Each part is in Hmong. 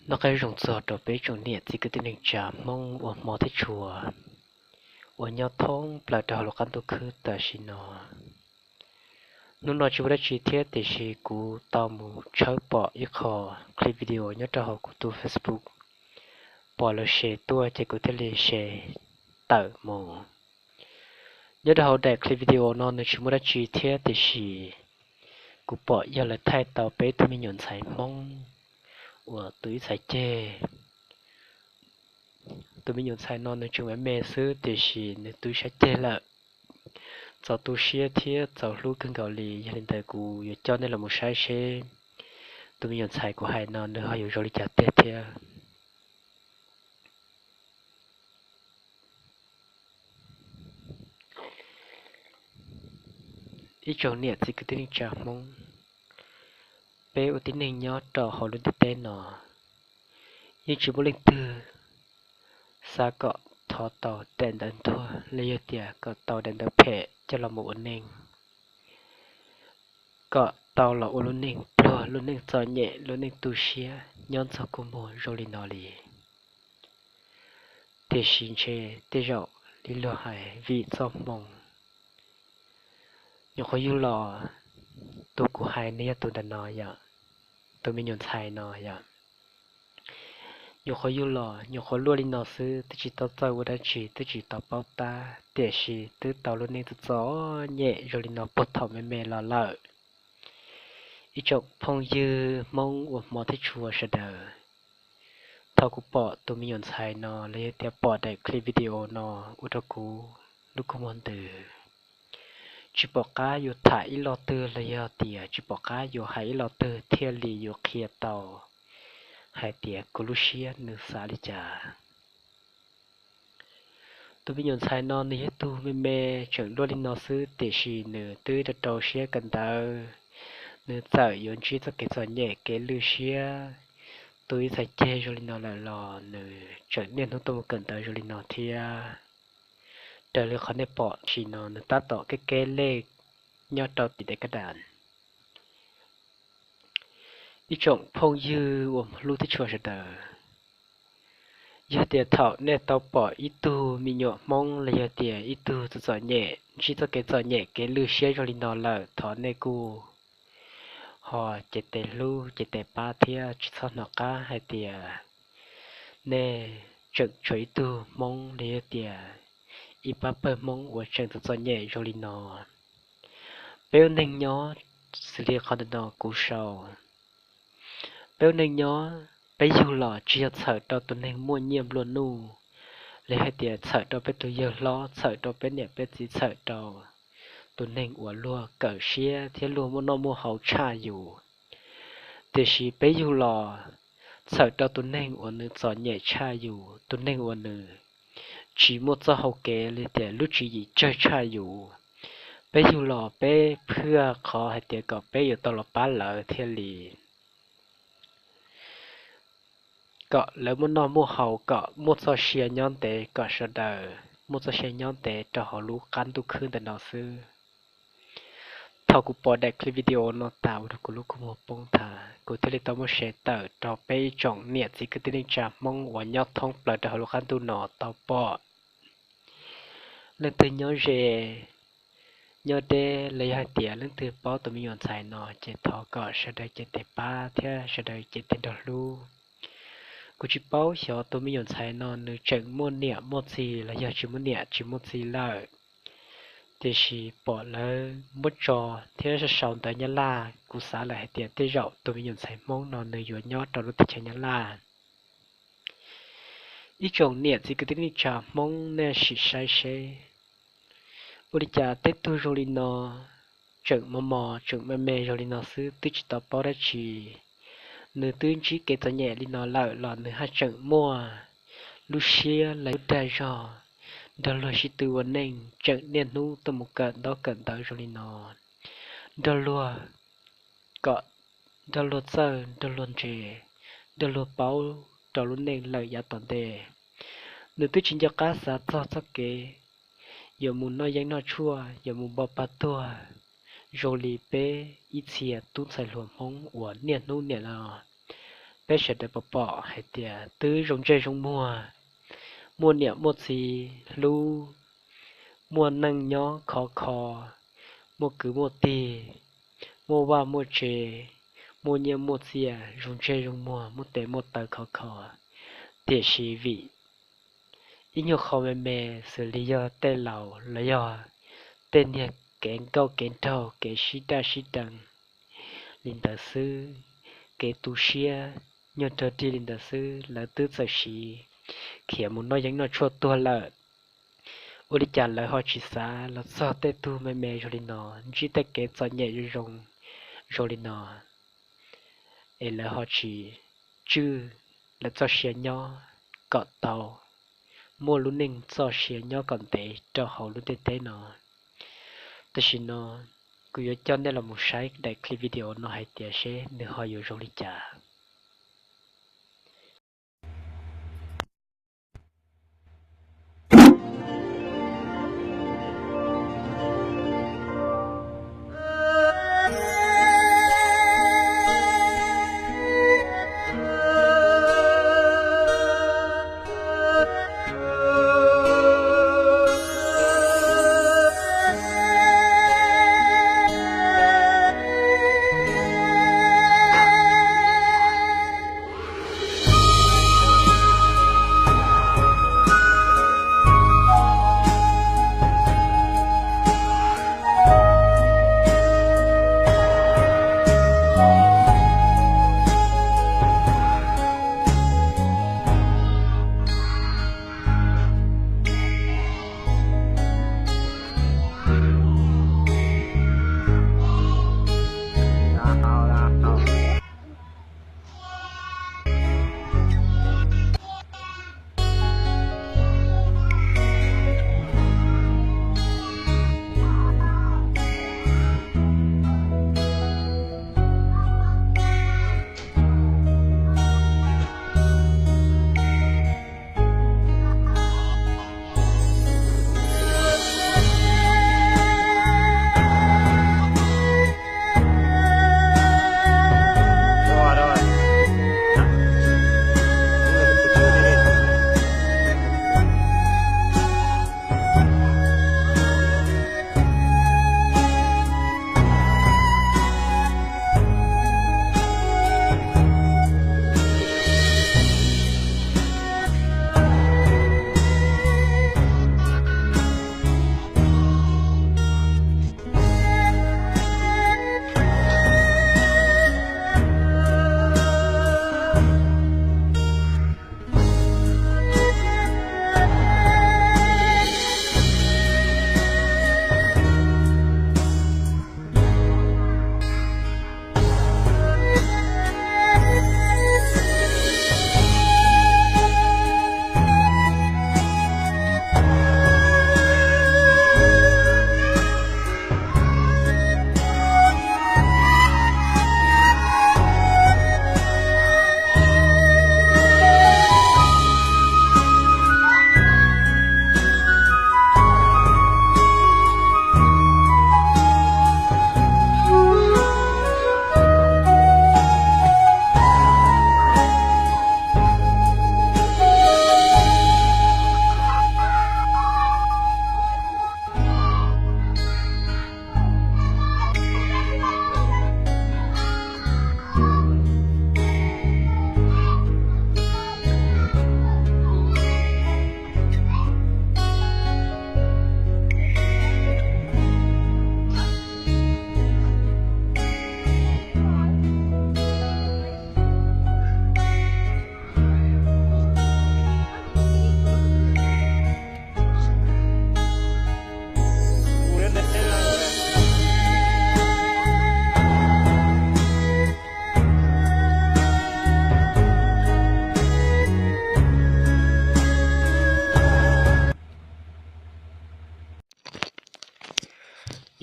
Noj qab zoo txog rau peb tsoom niam txiv kwv tij neej tsa Hmoob uas hmov thiab tshua uas nyob thoob plaws rau hauv lub qab ntuj khwb tam sim no. Hnub no tsis muaj dab tsi thiab tiam sis kuv tau mus tshawb pom ib qho clip video nyob rau hauv kuv tus Facebook, pom lawv share tuaj ces kuv thiaj li share tawm mus. Nyob rau hauv daim clip video no nws tsis muaj dab tsi thiab tiam sis kuv pom yog lawv thaij tau peb tug me nyuam ntxhais Hmoob uas tu ib txhais ceg. Tus me nyuam ntxhais no nws tseem me me xwb tiam sis nws tu ib txhais ceg lawm, txaus tu siab thiab txaus hlub kawg nkaus li. Yog li ntawd kuv yuav coj nej los mus saib seb tus me nyuam ntxhais kuv hais no nws ho yuav zoo li cas tiag thiab. Ib tsoom niam txiv kwv tij neej tsa Hmoob, peb ua tib neeg nyob rau hauv lub ntiaj teb no, yeej tsis muaj leej twg xav kom thov tau daim ntawv ntuag los yog tias kom tau daim ntawv phem coj los mus ua neej, kom tau los ua lub neej pluag, lub neej txom nyem, lub neej tu siab nyob ntxog kua muag zoo li no li. Tiam sis ntshe tej zaum li luag hais vim txoj hmoo. Nyuam qhuav yug los, tus kuv hais nws yog tus ntawm no yom, tus me nyuam ntxhais no yom. Nyuam qhuav yug los nyuam qhuav luaj li no xwb, twb tsis tau txawj ua dab tsi, twb tsis tau paub tab, tiam sis twb tau lub neej txom txom nyem zoo li no puag thaum me me los lawm. Ib tsoom phooj ywg Hmoob uas hmov thiab tshua sawv daws, thaum kuv pom tus me nyuam ntxhais no los yog tias pom daim clip video no ua rau kuv lub kua muag ntws, tsis pom qab yuav tham ib lo twg los yog tias tsis pom qab yuav hais ib lo twg thiaj li yuav qhia tau hais tias kuv lub siab nws xav li cas. Tus me nyuam ntxhais no nws yog tug me me tseem luaj li no xwb tiam sis nws twb rau rau siab kawm ntawv, nws txawm yuav ntsib txoj kev txom nyem kev lwj siab, tu ib txhais ceg zoo li no lawm los nws tseem niaj hnub tuaj mus kawm ntawv zoo li no thiab. Raws li qhov nej pom tam sim no nws tab tom keb keb lej nyob rau tim daim kab das. Ib tsoom phooj ywg uas hlub thiab tshua sawv daws, yog tias thaum nej tau pom ib tug me nyuam Hmoob los yog tias ib tug txom txom nyem ntsib txoj kev txom nyem kev lwj siab zoo li no lawm thov nej kuj ho cev tes hlub cev tes pab thiab tsis txhob hnov qab hais tias nej tseem tshuav ib tug Hmoob los yog tias ib pab pawg Hmoob uas tseem txom txom nyem zoo li no. Peb ua neeg nyob xws li qhov ntawm no kuv sau, peb ua neeg nyob, peb yug los tsis yog txhawm rau tus neeg muaj nyiaj nplua nuj, los hais tias txhawm rau peb tus yawg hlob, txhawm rau peb niam peb txiv, txhawm rau tus neeg uas luag kawm siab thiab luag muaj noj muaj haus tshaj yus. Tiam sis peb yug los txhawm rau tus neeg uas nws txom nyem tshaj yus, tus neeg uas nws tsis muaj txoj hau kev li tias lub tswv yim tsawg tshaj yus. Peb yug los peb phwj qhov hais tias kom peb yuav tau los pab lawv thiaj li kom lawv muaj noj muaj haus, kom muaj txoj sia nyob ntev, kom sawv daws muaj txoj sia nyob ntev rau hauv lub qab ntuj khwb ntawm no xwb. Thaum kuv pom daim clip video no tas ua rau kuv lub kua muag poob tas, kuv thiaj li tau muab share tawm rau peb ib tsoom niam txiv kwv tij neej tsa Hmoob uas nyob thoob plaws rau hauv lub qab ntuj no tau pom. Leej twg nyob ze nyob deb los yog hais tias leej twg paub tus me nyuam ntxhais no ces thov kom sawv daws cev tes pab thiab sawv daws cev tes nrog hlub. Kuv tsis paub xyov tus me nyuam ntxhais no nws tseem muaj niam muaj txiv los yog tsis muaj niam tsis muaj txiv lawm, tiam sis pom lawv muab tso thiab sau ntawv Nyab Laj, kuv xav lawm hais tias tej zaum tus me nyuam ntxhais Hmoob no nws yuav nyob rau lub teb chaws Nyab Laj. Ib tsoom niam txiv kwv tij neej tsa Hmoob, nej sim saib seb ua li cas tej tug zoo li no, tseem mos mos tseem me me zoo li no xwb twb tsis tau paub dab tsi, nws twb ntsib kev txom nyem li no lawm los nws haj tseem muaj lub siab los lub dag zog nrog luag sib tw ua neej, tseem niaj hnub tuaj mus kawm ntaub kawm ntawv zoo li no, nrog luag kom nrog luag txawj, nrog luag ntse, nrog luag paub rau lub neej lawm yav tom ntej. Nws twb tsis nco qab xav txog txoj kev yuav mus noj yeeb noj tshuaj, yuav mus npau pag tuag zoo li peb ib txhia tub ntxhais hluas Hmoob uas niaj hnub niam no peb sawv daws pom pom hais tias twb zoo ntsej zoo muag, muaj niam muaj txiv hlub, muaj neej nyob khov kho, muaj kwv muaj tij, muaj vaj muaj tsev, muaj nyiaj muaj txiaj, zoo ntsej zoo muag, muaj tes muaj taw khov kho. Tiam sis vim ib nyuag qho me me xws li yog tej laus los yog tej niag kev nkauj kev nraug, kev sib daj sib deev li ntawd xwb, kev tu siab nyuag nraug dig li ntawd xwb, lawv twb txawm siv khiav mus noj yeeb noj tshuaj tuag lawm. Ua li cas lawv ho tsis xav los txog tej tug me me zoo li no, ntsib tej kev txom nyem zoo zoo li no, es lawv ho tsis tswj lawv txoj sia nyob kom tau muaj lub neej txoj sia nyob kom ntev rau hauv lub ntiaj teb no. Tam sim no kuv yuav coj nej los mus saib daim clip video no hais tias seb nws ho yuav zoo li cas.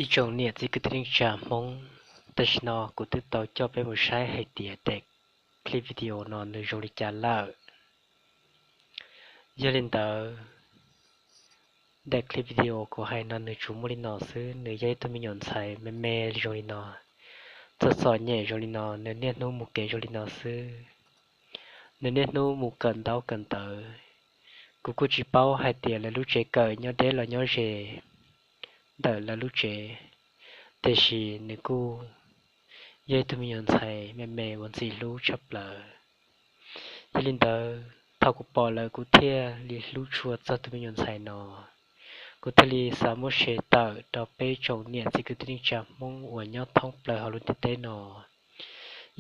Ib tsoom niam txiv kwv tij neej tsa Hmoob, tam sim no kuv twb tau coj peb mus saib hais tias daim clip video no nws zoo li cas lawm. Yog li ntawd, daim clip video kuv hais no nws tsuas muaj li no xwb, nws yog ib tug me nyuam ntxhais me me zoo li no, txom txom nyem zoo li no, nws niaj hnub mus kev zoo li no xwb. nws niaj hnub mus kawm ntaub kawm ntawv. Kuv kuj tsis paub hais tias lawv lub tsev kawm nyob deb los nyob ze ntawm lawv lub tsev, tiam sis nws kuj yog ib tug me nyuam ntxhais me me uas ntxim hlub tshaj plaws. Yog li ntawd thaum kuv pom lawm kuv thiaj li hlub tshua txog tus me nyuam ntxhais no. Kuv thiaj li xav muab share tawm rau peb tsoom niam txiv kwv tij neej tsa Hmoob uas nyob thoob plaws hauv lub ntiaj teb no.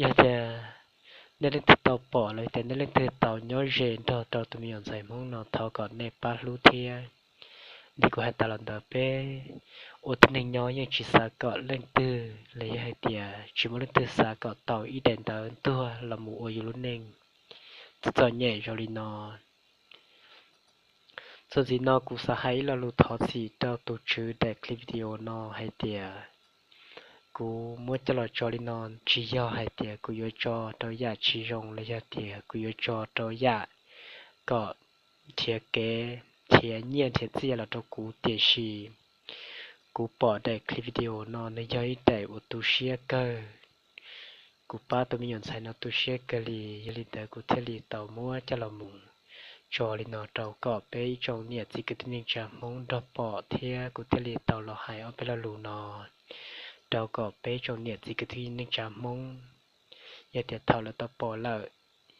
Yog tias nej leej twg tau pom los tias nej leej twg tau nyob ze nrog rau tus me nyuam ntxhais Hmoob no thov kom nej pab hlub thiab. Li kuv hais tas los ntawd peb ua tib neeg nyob yeej tsis xav kom leej twg los yog hais tias tsis muaj leej twg xav kom tau ib daim ntawv ntuag los mus ua yus lub neej txom nyem zoo li no. Txuas ntxiv no kuv xav hais ib lo lus thov txim rau tus tswv daim clip video no hais tias kuv muab coj los tso li no tsis yog hais tias kuv yuav tso rau yam tsis zoo los yog tias kuv yuav tso rau yam kom nrhiav kev nrhiav nyiaj nrhiav txiaj los rau kuv, tiam sis kuv pom daim clip video no nws yog ib daim uas tu siab kawg. Kuv pab tus me nyuam ntxhais no tu siab kawg li, yog li ntawd kuv thiaj li tau muab coj los mus tso li no rau kom peb ib tsoom niam txiv kwv tij neej tsa Hmoob nrog pom thiab kuv thiaj li tau los hais ob peb lo lus no rau kom peb tsoom niam txiv kwv tij neej tsa Hmoob, yog tias thaum lawv tau pom lawm,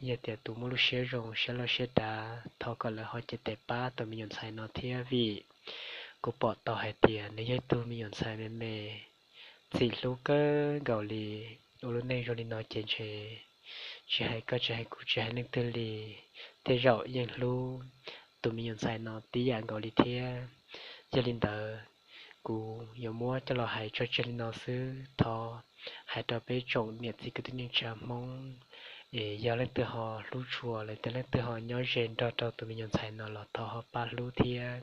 yog tias tus muaj lub siab zoo siab loj siab dav thov kom lawv ho cev tes pab tus me nyuam ntxhais no thiab, vim kuv pom tau hais tias nws yog ib tug me nyuam ntxhais me me ntxim hlub kawg nkaus li. Ua lub neej zoo li no ces ntshe tsis hais koj tsis hais kuv tsis hais leej twg li, tej zaum yeej hlub tus me nyuam ntxhais no tib yam nkaus li thiab. Yog li ntawd kuv yuav muab coj los hais tso tseg li no xwb, thov hais rau peb tsoom niam txiv kwv tij neej tsa Hmoob, es yog leej twg ho hlub tshua los tias leej twg ho nyob ze nrog rau tus me nyuam ntxhais no los thov ho pab hlub thiab.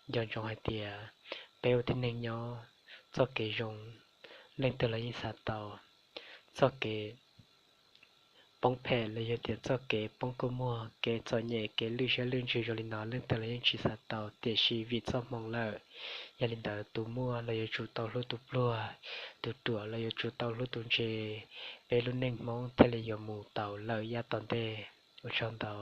Nco ntsoov hais tias peb ua tib neeg nyob, txoj kev zoo leej twg los yeej xav tau, txoj kev poob phem los yog tias txoj kev poob kua muag, kev txom nyem, kev lwj siab lwj ntsws zoo li no leej twg los yeej tsis xav tau, tiam sis vim txoj hmoo lawm, yog li ntawd tus muaj los yuav tsum tau hlub tus pluag, tus ruam los yuav tsum tau hlub tus ntse, peb lub neej Hmoob thiaj li yuav mus tau lawm yav tom ntej. Ua tsaug ntau.